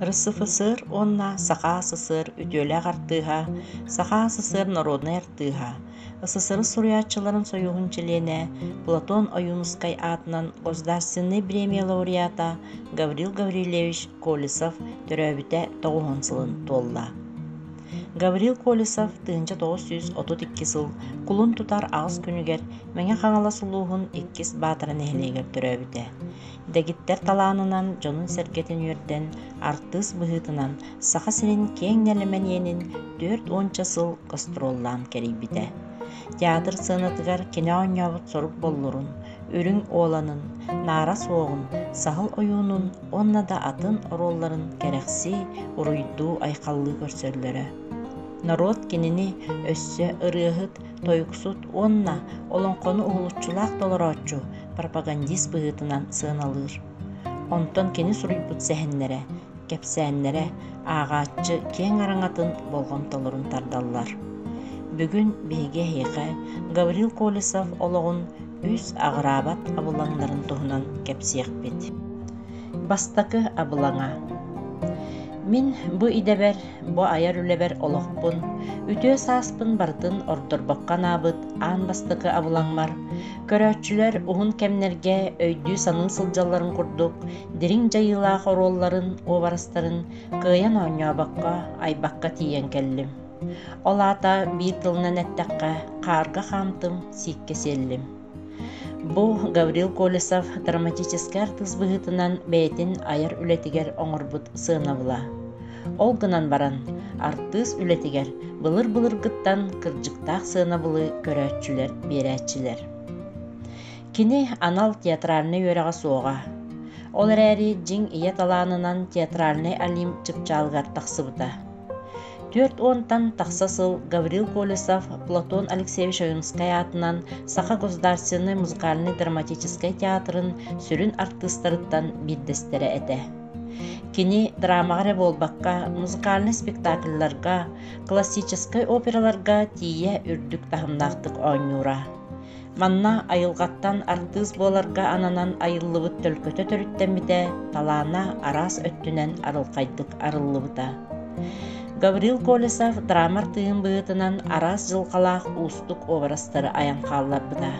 РСФСР уонна Саха ССР үтүөлээх артыыһа, Саха ССР народнай артыыһа, СССР суруйааччыларын сойууһун чилиэнэ, Платон Ойуунускай аатынан Государственнай бириэмийэ лауреата Гаврил Гаврильевич Колесов төрөөбүтэ 90 сылын туолла. Гаврил Колесов 1932 сыл кулун тутар аҕыс күнүгэр Мэҥэ Хаҥалас улууһун Иккис Баатара нэһилиэгэр төрөөбүтэ. Дэгиттэр талаанынан дьонун-сэргэтин үөрдэн, артыыс быһыытынан Саха сирин киэҥ нэлэмэн иэнин 40 сыл гастроллаан кэрийбитэ. Театр сыанатыгар кини оонньообут сорук боллурун, үрүҥ уоланын, наара суоҕун, саһыл ойуунун уонна да атын оруолларын кэрэхсии, уруйдуу-айхаллыы көрсөллөрө. Норуот кинини өссө ырыаһыт, тойуксут уонна олоҥхону уһулуччулаах толорооччу, пропагандист быһыытынан сыаналыыр. Онтон кини суруйбут сэһэннэрэ, кэпсээннэрэ ааҕааччы киэҥ араҥатын болҕомтолорун тардаллар. Бүгүн биһиги эһиэхэ Гаврил Колесов олоҕун үс аҕыраабат абылаҥнарын туһунан кэпсиэхпит. Бастакы абылаҥа. Мин бу идэбэр, бу айар үлэбэр олохпун, үтүө сааспын барытын ордорбокко анаабыт аан бастакы абылаҥмар, көрөөччүлэр уһун кэмнэргэ өйдүү-саныы сылдьалларын курдук дириҥ дьайыылаах оруолларын, уобарастарын кыайан оонньообокко, айбакка тиийэн кэллим. Ол аата биир тылынан эттэххэ, хаарга хаамтым, сииккэ сиэллим. Бу Гаврил Колесов драматическай артыыс быһыытынан бэйэтин айар үлэтигэр оҥорбут сыанабыла. Ол гынан баран, артыыс үлэтигэр былыр-былыргыттан кырдьыктаах сыанабылы көрөөччүлэр биэрээччилэр. Кини анал театральнай үөрэҕэ суоҕа. Ол эрээри дьиҥ ийэ талаанынан театральнай Олимп чыпчаалыгар тахсыбыта. 40-тан тахса сыл Гаврил Колесов Платон Алексеевич Ойунскай аатынан Саха государственнай музыкальнай-драматическай театрын сүрүн артыыстарыттан биирдэстэрэ этэ. Кини драмаҕа эрэ буолбакка, музыкальнай спектакльларга, классическай операларга тиийэ үрдүк таһымнаахтык оонньуура. Манна айылҕаттан артыыс буоларга ананан айыллыбыт төлкөтө төрүттэммитэ, талаана араас өттүнэн арылхайдык арыллыбыта. Гаврил Колесов драма артыыһын быһыытынан араас дьылҕалаах уустук уобарастары айан хаалларбыта.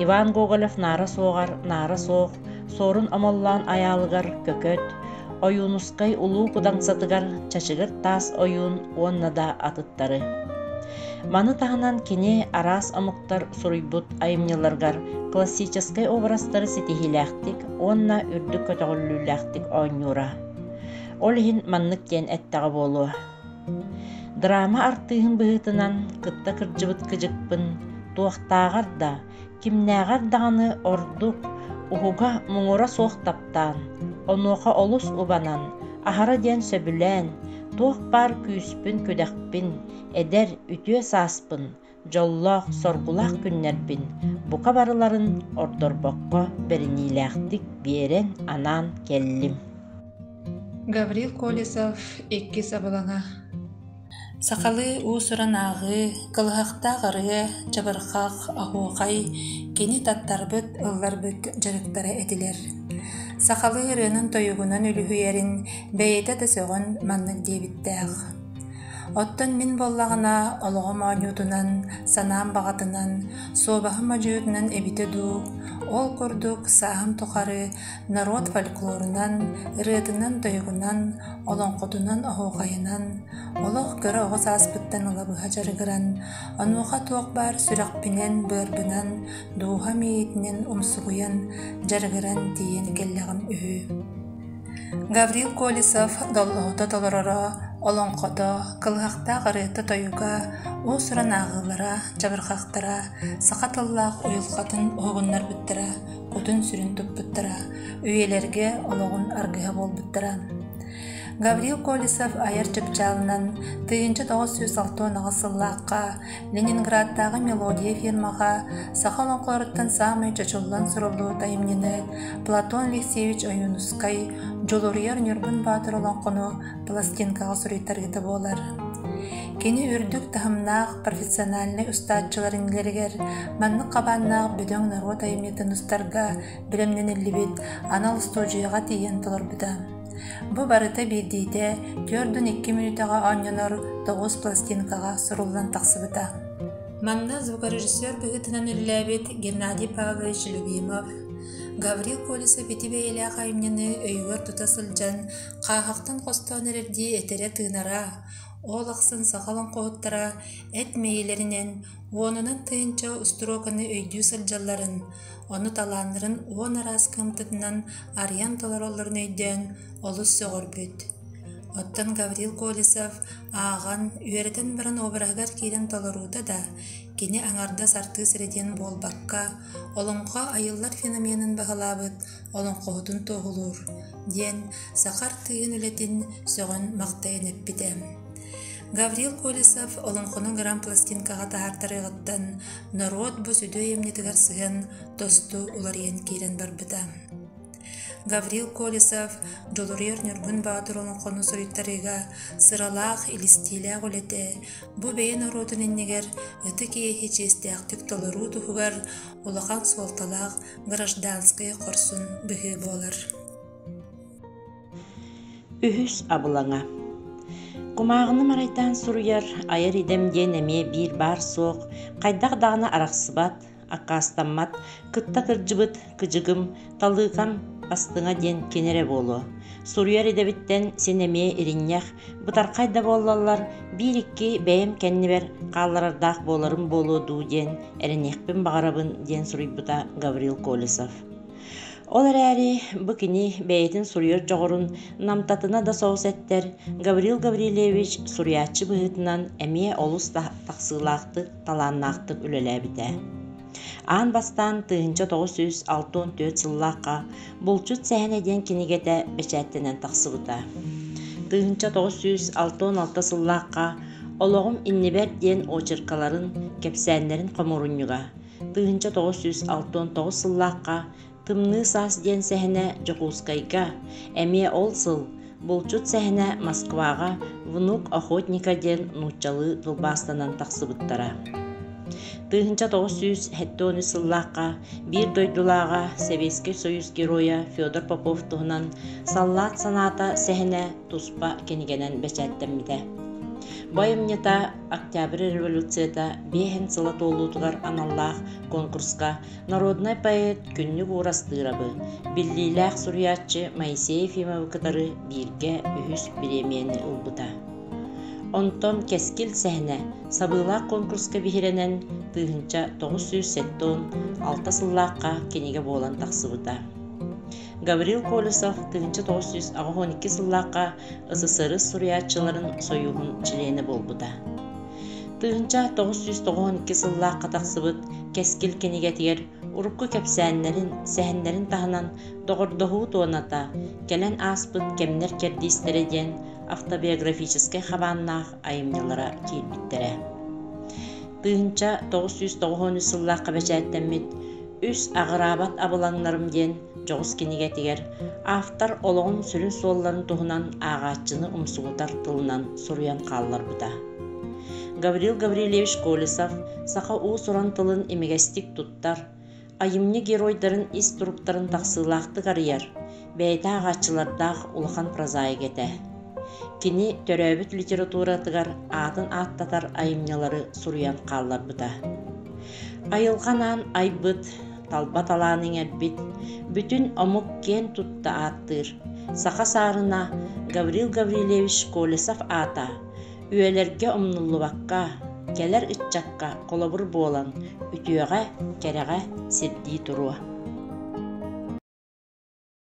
Иван Гоголев Наара суоҕар Наара суох, Суорун Омоллоон Айаалыгар Көкөт, Ойуунускай Улуу Кудаҥсатыгар Чачыгыр Таас ойуун уонна да атыттары. Маны таһынан кини араас омуктар суруйбут айымньыларыгар классическай образтары ситиһиилээхтик уонна үрдүк көтөҕүллүүлээхтик оонньуура. Ол иһин маннык диэн эттэҕэ буолуо: Драма артыыһын быһыытынан кытта кырдьыбыт кыдьыкпын туохтааҕар да, кимнээҕэр даҕаны ордук, уһуга муҥура суох таптаан, онуоха олус убанан, аһара диэн сөбүлээн, туох баар күүспүн-күдэхпин, эдэр, үтүө сааспын, дьоллоох, соргулаах күннэрбин бука барыларын ордорбокко бэриниилээхтик биэрэн анаан кэллим. Гаврил Колесов иккис абылаҥа Сахалыы уус-уран ааҕыы, кылыһахтаах ырыа, чабырҕах, оһуохай кини таттарбыт, ылларбыт дьарыктара этилэр. Сахалыы ырыанан-тойугунан үлүһүйэрин бэйэтэ да сөҕөн маннык диэбиттээх: «Оттон мин буоллаҕына олоҕум оонньуутунан, санаам баҕатынан, суобаһым модьуйуутунан эбитэ дуу, ол курдук сааһым тухары норуот фольклорунан, ырыатынан-тойугунан, олоҥхотунан, оһуохайынан, олох кыра оҕо сааспыттан ыла быһа дьарыгыран, онуоха туох баар сүрэхпинэн, быарбынан, дууһам иэйиитинэн умсугуйан, дьарыгыран тиийэн кэллэҕим үһү. Гаврил Колесов доллоһута толороро, олоҥхото, кылыһахтаах ырыата-тойуга, уус-уран ааҕыылара, чабырҕахтара саха тыллаах уйулҕатын уһугуннарбыттара, кутун-сүрүн туппуттара, үйэлэргэ олоҕун аргыһа буолбуттара. Гаврил Колесов айар чыпчаалынан 1968 сыллаахха Ленинградтааҕы «Мелодия» фирмаҕа саха олоҥхолоруттан саамай чочуллан суруллубут айымньыны Платон Алексеевич Ойуунускай «Дьулуруйар Ньургун Боотур» олоҥхону пластинкаҕа суруйтарыыта буолар. Кини үрдүк таһымнаах профессиональнай устааччылар иннилэригэр маннык хабааннаах бөдөҥ норуот айымньытын устарга бэлэмнэниллибит анал устуудьуйаҕа тиийэн толорбута. Бу барыта биирдиитэ 42 мүнүүтэҕэ оонньонор тоҕус пластинкаҕа суруллан тахсыбыта. Манна звукорежиссер быһыытынан үлэлээбит Геннадий Павлович Любимов, Гаврил Колесов ити бэйэлээх айымньыны өйүгэр тута сылдьан, хааһахтан хостоон эрэрдии этэрэ-тыынара, ол ахсын саха олоҥхоһуттара эт мэйиилэринэн уонунан тыһыынча устуруоканы өйдүү сылдьалларын, ону талааннарын уон араас кыамтатынан арыйан толороллорун өйдөөн олус сөҕөрбүт. Оттон Гаврил Колесов ааҕан, үөрэтэн баран обраһыгар киирэн толоруута да, кини аҥардас артыыс эрэ диэн буолбакка, олоҥхо айыллар феноменын баһылаабыт олоҥхоһутун туоһулуур, диэн саха артыыһын үлэтин сөҕөн-махтайан эппитэ. Гаврил Колесов олоҥхону грампластинкаҕа таһаартарыаҕыттан норуот бу сүдү айымньытыгар сыһыан тосту уларыйан киирэн барбыта. Гаврил Колесов Дьулуруйар Ньургун Боотур олоҥхону суруйтарыыга сыралаах, илистиилээх үлэтэ бу бэйэ норуотун иннигэр ытык иэһи чиэстээхтик толоруу туһугар улахан суолталаах гражданскай хорсун быһыы буолар. Үһүс абылаҥа Кумааҕыны марайдаан суруйар, айар идэм диэн эмиэ биир баар-суох, хайдах даҕаны арахсыбат, аккаастаммат, кытта кырдьыбыт кыдьыгым, талыыкам бастыҥа диэн кини эрэ буолуо. Суруйар идэбиттэн син эмиэ иринньэх, бытархай да буоллаллар, биир-икки бэйэм кэннибэр хаалларардаах буоларым буолуо дуу диэн эрэниэхпин баҕарабын диэн суруйбута Гаврил Колесов. Ол эрээри бу кини бэйэтин суруйар дьоҕурун намтатына да соҕус эттэр, Гаврил Гаврильевич суруйааччы быһыытынан эмиэ олус тахсыылаахтык, талааннаахтык үлэлээбитэ. Аан бастаан 1964 сыллаахха «Булчут сэһэнэ» диэн кинигэтэ бэчээттэнэн тахсыбыта. 1966 сыллаахха «Олоҕум иннибэр» диэн очеркаларын, кэпсээннэрин хомуурунньуга 1969 сыллаахха «Тымныы саас» диэн сэһэнэ Дьокуускайга, эмиэ ол сыл «Булчут сэһэнэ» Москваҕа «Внук охотника» диэн нууччалыы тылбаастанан тахсыбыттара. 1973 сыллаахха биир дойдулааҕа Сэбиэскэй Союз Геройа Федор Попов туһунан «Саллаат санаата» сэһэнэ туспа кинигэнэн бэчээттэммитэ. Бу айымньыта Октябрь революцията биэһин сыла туолуутугар аналлаах конкурска народнай поэт Күннүк Уурастыырабы, биллиилээх суруйааччы Моисей Ефимовы кытары бииргэ үһүс бириэмийэни ылбыта. Онтон «Кэскил сэһэнэ» сабыылаах конкурска биһирэнэн 1976 сыллаахха кинигэ буолан тахсыбыта. Гаврил Колесов 1982 сыллаахха СССР суруйааччыларын сойууһун чилиэнэ буолбута. 1992 сыллаахха тахсыбыт «Кэскил» кинигэтигэр урукку кэпсээннэрин, сэһэннэрин таһынан «Доҕордоһуу туоната», «Кэлэн ааспыт кэмнэр кэрдиистэрэ» диэн автобиографическай хабааннаах айымньылара киирбиттэрэ. 1993 сыллаахха бэчээттэммит «Үс аҕыраабат абылаҥнарым» диэн дьоҕус кинигэтигэр автор олоҕун сүрүн суолларын туһунан ааҕааччыны умсугутар тылынан суруйан хаалларбыта. Гаврил Гаврильевич Колесов саха уус-уран тылын имигэстик туттар, айымньы геройдарын ис туруктарын тахсыылаахтык арыйар, бэйэтэ ааҕааччылардаах улахан прозаик этэ. Кини төрөөбүт литературатыгар аатын ааттатар айымньылары суруйан хаалларбыта. Айылҕа анаан айбыт, талба талаан иҥэрбит, бүтүн омук киэн тутта ааттыыр саха саарына Гаврил Гаврильевич Колесов аата үйэлэргэ умнуллубакка, кэлэр ыччакка холобур буолан, үтүөҕэ, кэрэҕэ сирдии туруо.